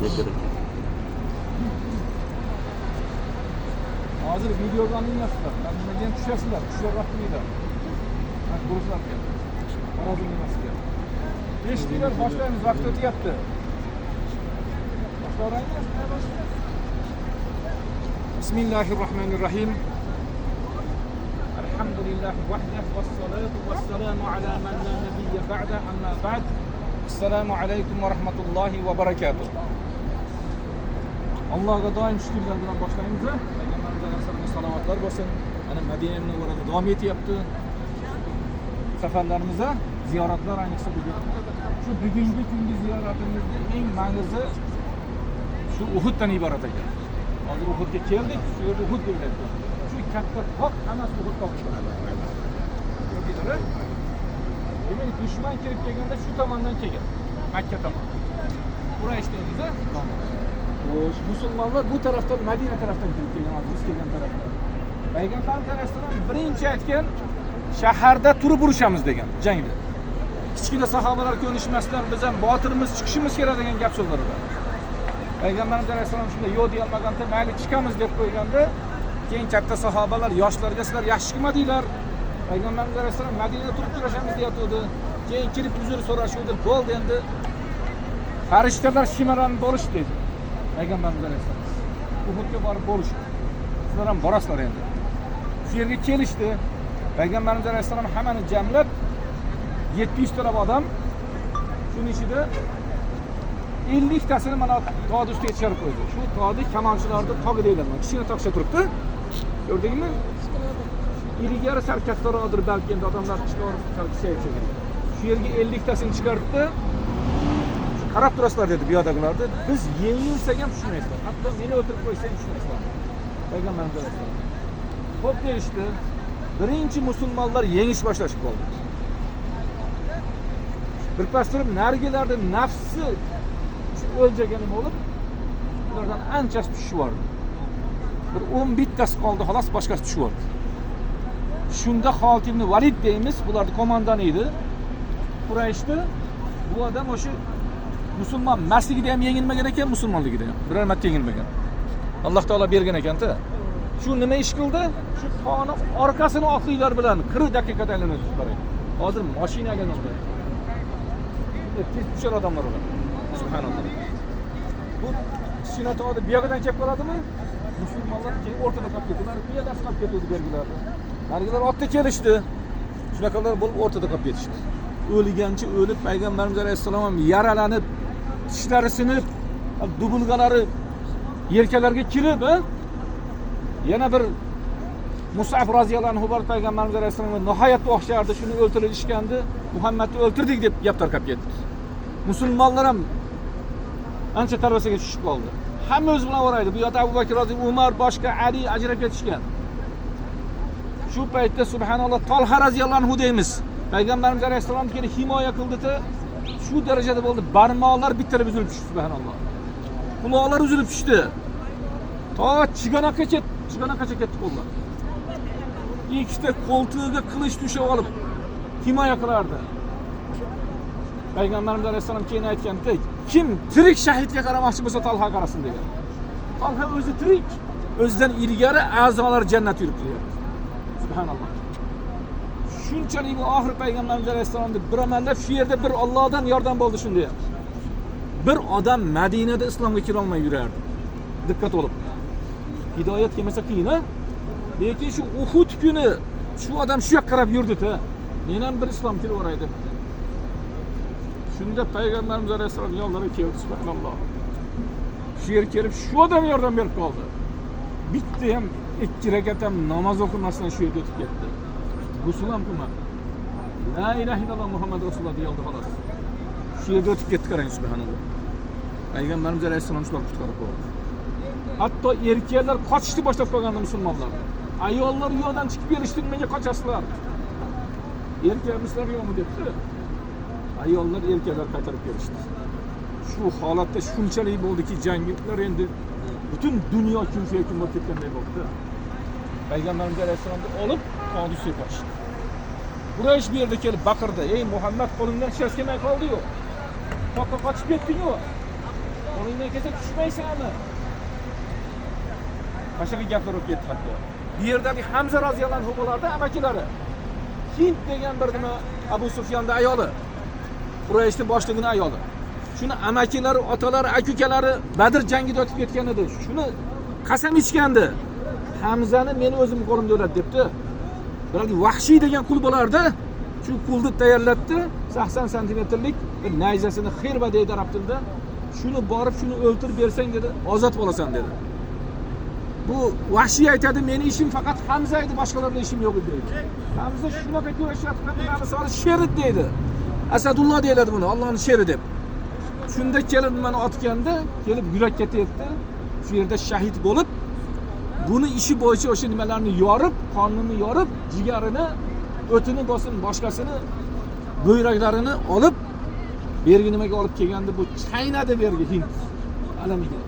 Bereket. Hozir videoga olinasizlar. Nimaga ham tushasizlar, hushyorroq bo'linglar. Guruhlarga. Xorazm nimasiga. Eshitdinglar, boshlaymiz, vaqt o'tyapti. Boshlayveraymi? Bismillahirrohmanirrohim. Alhamdulillahi vahdah vas-salatu vas-salamu ala man la nabiyya ba'da amma ba'd. Assalomu alaykum va rahmatullohi va barakatuh. Allohga doim shukrlar bilan boshlaymiz. Payg'ambarimiz alayhissalomga salovatlar bo'lsin. Mana Madina Munavvarada davom etyapti. Safarlarimizda ziyoratlar, ayniqsa bugun. Shu bugungi kungi ziyoratimizning eng ma'nizi shu Uhuddan iborat ekan. Hozir Uhudga keldik, shu yerda Uhud deyilyapti. Shu katta tog' hammasi Uhud tog'i. Ko'rdinglar? Demak, dushman kirib kelganda shu tomondan kelgan. Makka tomon. Quraysh deymiz, a? Xo'sh, musulmonlar bu tarafdan, Madina tarafdan kirib kelgan, hozir biz kelgan tarafdan. Payg'ambarimiz alayhissalom birinchi aytgan, shaharda turib urushamiz degan jangda. Kichkina sahobalar ko'nishmasdan biz ham botirimiz, chiqishimiz kerak degan gap so'zlar bor. Payg'ambarimiz alayhissalom shunda yo'q deyolmaganda, mayli chiqamiz deb qo'yganda, keyin katta sahobalar yoshlarga sizlar yaxshi chiqmadinglar. Payg'ambarimiz alayhissalom Madinada turib kurashamiz deyotdi. Keyin kirib uzr so'rashuvdi, bo'ldi endi. Farishtalar shimaran bo'lish dedi. Payg'ambarimiz alayhissalom Uhudga borib bo'lishdi. Sizlar ham borasizlar endi. Shu yerga kelishdi. Payg'ambarimiz alayhissalom hammani jamlab 700 talab odam, shuning ichida 50 tasini mana tog'ni ustiga chiqarib qo'ydi. Shu tog'ni kamonchilarni tog'i deyiladi. Kichkina tog'cha turibdi. Ko'rdingmi? Ilgari sal kattaroqdir balki, endi odamlar chiqarib sal kichikayib ketgan. Shu yerga 50 tasini chiqaribdi. Qarab turasizlar dedi bu yoqdagilarni. Biz yengilsak ham tushmaysizlar. Hatto meni o'tirib qo'ysa ham tushmaysizlar. Payg'ambarimiz alayhissalom. Xo'p deyishdi. Birinchi musulmonlar yengish boshlashib qoldi. Birpas turib narigilarning nafsi o'ljagan bo'lib, ulardan anchasi tushib yubordi. Bir 11 tasi qoldi, xolos, boshqasi tushib yubordi. Shunda Xolid ibn Valid deymiz, bularning qo'mondoni edi. Qurayshda bu odam o'sha musulmon masligida ham yengilmagan ekan, musulmonligida ham biror marta yengilmagan. Alloh taolo bergan ekan-da. Shu nima ish qildi? Shu tog'ni orqasini otlilar bilan 40 daqiqada aylanib o'tib qarang. Hozir mashina aylanadi. Tez tushar odamlar ular. Subhanalloh. Bu kichkina tog'ni bu yoqdan kelib qoladimi? Musulmonlar keyin o'rtada qolib ketdi. Ular piyodasi qolib ketdi bergilarda. Narigilar otda kelishdi. Shunaqalar bo'lib o'rtada qolib ketishdi. O'lgancha o'lib, Payg'ambarimiz alayhissalom ham yaralanib, tishlari sinib, dubulg'alari yelkalariga kirib, yana bir Mus'ab roziyallohu anhu bor, Payg'ambarimiz alayhissalomga nihoyatda o'xshardi, shuni o'ltirishgandi, Muhammadni o'ltirdik deb gap tarqab ketdi. Musulmonlar ham ancha tarvasaga tushib qoldi. Hamma o'zi bilan o'raydi. Bu yoqda Abu Bakr roziyallohu, Umar, boshqa Ali ajrab ketishgan. Shu paytda subhanalloh Talha roziyallohu anhu deymiz. Payg'ambarimiz alayhissalom kelib himoya qildi-da, shu darajada bo'ldi, barmoqlar bittalab uzilib tushdi subhanalloh. Quloqlar uzilib tushdi. To chiganoqqacha ketdi qo'llar. Ikkita qo'ltig'iga qilich tushib olib himoya qilardi. Payg'ambarimiz alayhissalom keyin aytganda, kim tirik shahidga qaramoqchi bo'lsa Talha qarasin degan. Talha o'zi tirik, o'zidan ilgari a'zolar jannatga yurib kelyapti. Subhanalloh. Shunchalik oxir Payg'ambarimiz alayhissalomni bir amallab shu yerda bir Allohdan yordam bo'ldi shunday. Bir odam Madinada islomga kira olmay yurardi. Diqqat olib. Hidoyat kelmasa qiyin, a? Lekin shu Uhud kuni shu odam shu yoqqa qarab yurdi-da. Men ham bir islom kirib boray deb. Shunda Payg'ambarimiz alayhissalom yonlariga keldi, subhanalloh. Shu yerga kelib shu odam yordam berib qoldi. Bitta ham 2 rakat ham namoz o'qimasdan shu yerga o'tib ketdi. G'usl ham qilmadi. La ilaha illalloh Muhammad rasululloh deyoldi xolos. Shu yerga o'tib ketdi, qarang subhanalloh. Payg'ambarimiz alayhissalom shular qutqarib qoldi. Hatto erkaklar qochishni boshlab qo'ygandi musulmonlar. Ayollar u yoqdan chiqib kelishdi, nimaga qochasizlar? Erkakmisizlar yo'qmi debdi. Ayollar erkaklar qaytarib kelishdi. Shu holatda shunchalik bo'ldiki, janglar endi butun dunyo kun fayakun bo'lib ketganday bo'ldi. Payg'ambarimiz alayhissalomni olib tog'ni ustiga qochishdi. Quraysh bu yerda kelib baqirdi: "Ey Muhammad, qo'lingdan hech narsa kelmay qoldi-yu. Toqqa qochib ketding-ku. Qo'lingdan kelsa tushmaysanmi? Boshqa gaplar bo'lib ketdi hatto. Bu yerdagi Hamza roziyallohu anhu bo'lardi amakilari. Hind degan bir nima Abu Sufyonning ayoli. Qurayshning boshlig'ining ayoli. Shuni amakilari, otalari, aka-ukalari Badr jangida o'tib ketgan edi. Shuni qasam ichgandi. Hamzani meni o'zim qo'limda o'ladi debdi. Biroq Vahshiy degan qul bo'lardi. Shu qulni tayyorlatdi. 80 santimetrlik bir nayzasini xirba deydi arab tilida. Shuni borib shuni o'ltirib bersang dedi, ozod bo'lasan dedi. Bu Vahshiy aytadi, meni ishim faqat Hamza edi, boshqalarning ishim yo'q edi deydi. Hamza shunaqa kurashyapti, misoli sher deydi. Asadulloh deyiladi buni, Allohning sheri deb. Shunda kelib nimani otganda, kelib yurakka tegdi. Shu yerda shahid bo'lib, buni ishi bo'yicha o'sha nimalarni yorib, qornini yorib, jigarini, o'tini bo'lsin, boshqasini, buyraklarini olib, bergi nimaga olib kelganda bu chaynadi bergi Hind alamiga.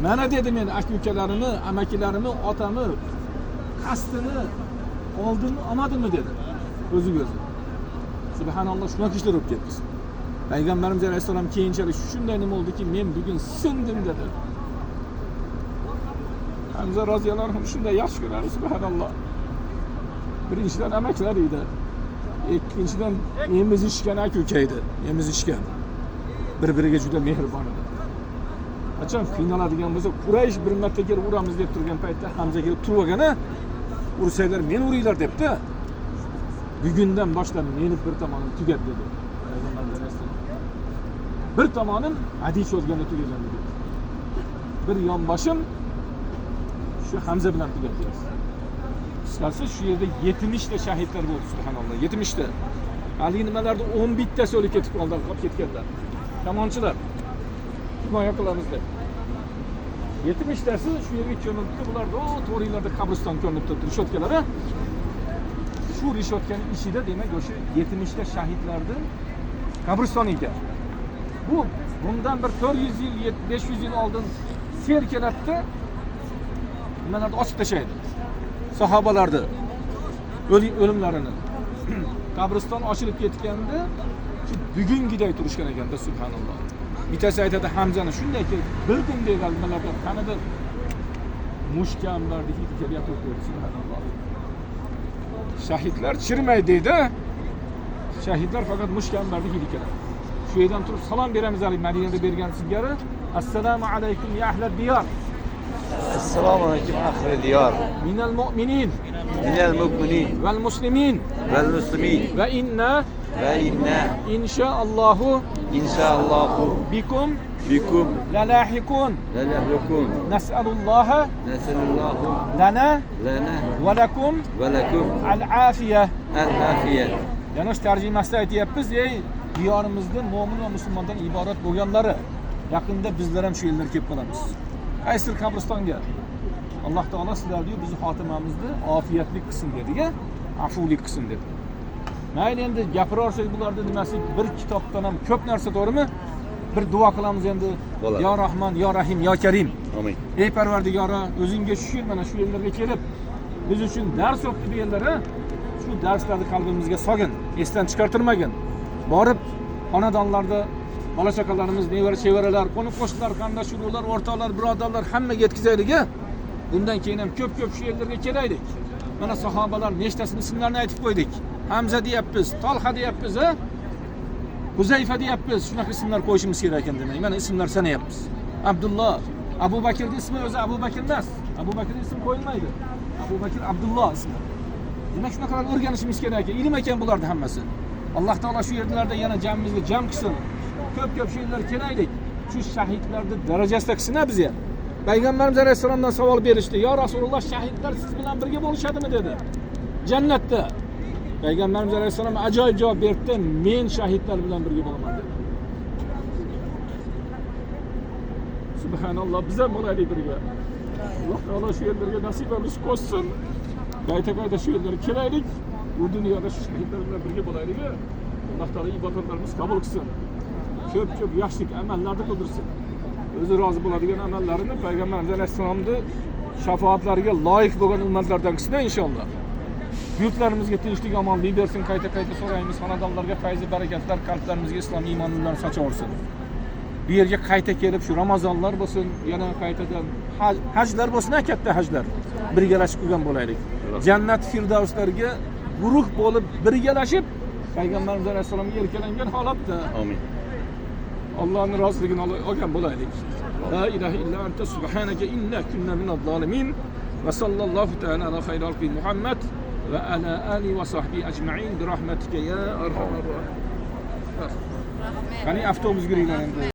Mana dedi men aka-ukalarimni, amakilarimni, otamni qasdini oldimmi, olmadimmi dedi. O'ziga o'zi. Subhanalloh, shunaqa ishlar bo'lib ketdi. Payg'ambarimiz alayhissalom keyinchalik shunday nima bo'ldiki, men bugun sindim dedi. Hamza roziyallohu anhu shunday yaxshi ko'radi, subhanalloh. Birinchidan amakilar edi. Ikkinchidan emizishgan aka-uka edi, emizishgan. Bir-biriga juda mehribon edi. Qachon qiynaladigan bo'lsa, Quraysh bir marta kelib uramiz deb turgan paytda Hamza kelib turib olgan-a, ursanglar meni uringlar debdi. Bugundan boshlab meni bir tomonim tugadi dedi. Payg'ambarimiz alayhissalom. Bir tomonim hadis o'zganda tugagan dedi. Bir yonboshim shu Hamza bilan tugadi dedi. Qisqasi shu yerda 70 ta shahidlar bo'ldi, subhanalloh, 70 ta. Haligi nimalarda 11 tasi o'lib ketib qoldi, qolib ketganlar. Kamonchilar. Himoya qilamiz deb. 70 tasi shu yerga ko'milibdi. Bularda o to'ringlarda qabriston ko'rinib turibdi, rishotkalari. Shu rishotkaning ichida demak o'sha 70 ta shahidlarning qabristoni ekan. Bu bundan bir 400 yil, 500 yil oldin sel keladida nimalarni ochib tashlaydi. Sahobalarni o'limlarini. Qabriston ochilib ketganda shu bugungiday turishgan ekanda, subhanalloh. Bittasi aytadi Hamzani shunday kelib bildim deydi, nimalardan tanidi. Mushkamlarni hidi kelyapti deydi, subhanalloh. Shahidlar chirimaydi deydi. Shahidlar faqat mushkamlarni hidi keladi. Shu yerdan turib salom beramiz hali Madinada bergan singari. Assalomu alaykum ya ahla diyor. Assalomu alaykum ahli diyor. Minal mu'minin. Minal mu'minin. Vel muslimin. Vel muslimin. Ve inna. Ve inna. İnşaallahu. İnşaallahu. Bikum. Bikum. Lelahikun. Lelahikun. Nes'elullaha. Nes'elullahu. Lana. Lana. Ve lekum. Ve lekum. El afiye. El afiye. Ya'ni tarjimasida aytyapmiz, ey diyorimizda mo'min va musulmondan iborat bo'lganlari, yaqinda bizlar ham shu yerlarga kelib qolamiz. Qaysidir qabristonga. Alloh taolo sizlarni bizni xotimamizni ofiyatli qilsin dedi-ga, afulik qilsin dedi. Mayli endi gapiraversak bularni nimasi bir kitobdan ham ko'p narsa, to'g'rimi? Bir duo qilamiz endi. Bo'ladi. Ya Rahman, ya Rahim, ya Karim. Amin. Ey Parvardigora, o'zingga shukr, mana shu yerlarga kelib biz uchun dars o'qdi bu yerlar, shu darslarni qalbimizga solgin, esdan chiqartirmagin. Borib xonadonlarda bola chaqalarimiz, nevara chevaralar, qo'ni qo'shnilar, qarindosh urug'lar, o'rtoqlar, birodarlar hammaga yetkazaylik. Bundan keyin ham ko'p-ko'p shu yerlarga kelaylik. Mana sahobalar nechtasini ismlarini aytib qo'ydik. Hamza deyapmiz, Talha deyapmiz, ha? Huzayfa deyapmiz. Shunaqa ismlar qo'yishimiz kerak ekan demak. Mana ismlar sanayapmiz. Abdulloh, Abu Bakrning ismi o'zi Abu Bakr emas. Abu Bakrning ismi qo'yilmaydi. Abu Bakr Abdulloh ismi. Demak shunaqalarni o'rganishimiz kerak ekan. Ilm ekan bularning hammasi. Alloh taolo shu yerlarda yana jamimizga jam qilsin. Ko'p-ko'p shu yerlarga kelaylik. Shu shahidlarning darajasida qilsin biz ham. Payg'ambarimiz alayhissalomdan savol berishdi. Ya Rasululloh, shahidlar siz bilan birga bo'lishadimi dedi. Jannatda. Payg'ambarimiz alayhissalom ajoyib javob berdi. Men shahidlar bilan birga bo'laman dedi. Subhanalloh, biz ham bo'laylik birga. Alloh taolo shu yerlarga nasibamiz qo'shsin. Qayta-qayta shu yerlarga kelaylik. Bu dunyoda shu shahidlar bilan birga bo'laylik. Alloh taolo ibodatlarimizni qabul qilsin. Ko'p-ko'p yaxshilik amallarni qildirsin. O'zi rozi bo'ladigan amallarini Payg'ambarimiz alayhissalomning shafoatlariga loyiq bo'lgan ummatlardan qilsin inshaalloh. Yurtlarimizga tinchlik, omonlik bersin, qayta-qayta so'raymiz. Xonadonlarga fayz barakatlar, qalblarimizga islom iymonini sochaversin. Bu yerga qayta kelib shu Ramazonlar bo'lsin, yana qaytadan hajlar bo'lsin, ha, katta hajlar birgalashib qilgan bo'laylik. Jannat firdavslarga guruh bo'lib birgalashib payg'ambarimiz alayhissalomga erkalangan holatda Amin. Allohning roziligini olgan bo'laylik. La ilaha illa anta subhanaka inna kunna minaz zolimin. Va sallallohu ta'ala ala xayri xalqi Muhammad va ala ali va sahbihi ajma'in bi rahmatika ya arhamar rohimin. Qani avtobus yuringlar endi.